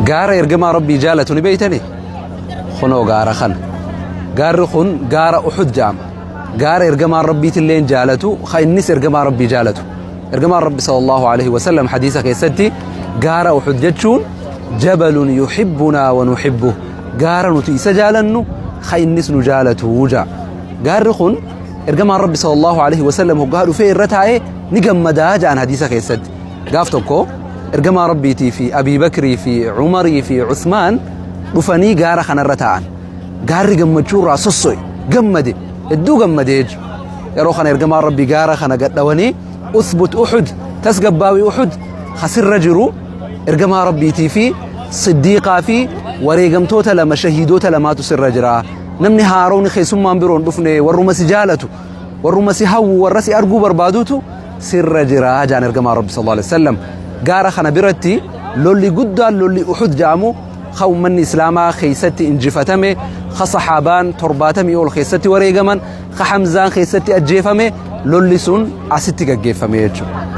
Gaara ergamaa Rabbii jaalatu ni beeytani? Kunoo gaara kana. Gaarri kun gaara Uhud jedhama. Gaara ergamaan Rabbiitilleen jaalatu, ka innis ergamaa Rabbii jaalatu. Ergamaan Rabbi sallallahu alaihi wasallam hadiisa keessatti gaara Uhud jechuun jabalun yuhibbunaa wa nuhibbuh. Gaara nuti isa jaalannu, ka innis nu jaalatu ja'a. Gaarri kun ergamaan Rabbi sallallahu alaihi wasallam hoggaa dhufee irra taa'ee ni gammadaa ja'an hadiisa keessatti. Gaaf tokko ergamaa Rabbiitii fi Abii Bakrii fi Umarii fi Uthmaan dhufanii gaara kanarra taa'an. Gaarri gammachuu irraa sosso'e, gammade, hedduu gammade jechuudha. Yeroo kana ergamaan Rabbii gaara kana gadhawanii uthbut Uhud, tasgabbaawi Uhud kasirra jiru ergamaa Rabbiitii fi Siddiiqaa fi wareegamtoota lama shahiidota lamaatu sirra jira. Namni haaroon keessummaan biroon dhufne warruma si jaalatu, warruma si hawwu, warra si arguu barbaadutu sirra jira jaan ergamaa Rabbi sallallahu alaihi wasallam. Gaara kana biratti lolli guddaan lolli Uhud jedhamu ka ummanni Islaamaa keessatti injifatame, ka sahaabaan 70 ol keessatti wareegaman, ka Hamzaan keessatti ajjeefame, lolli sun asitti gaggeeffame jechuudha.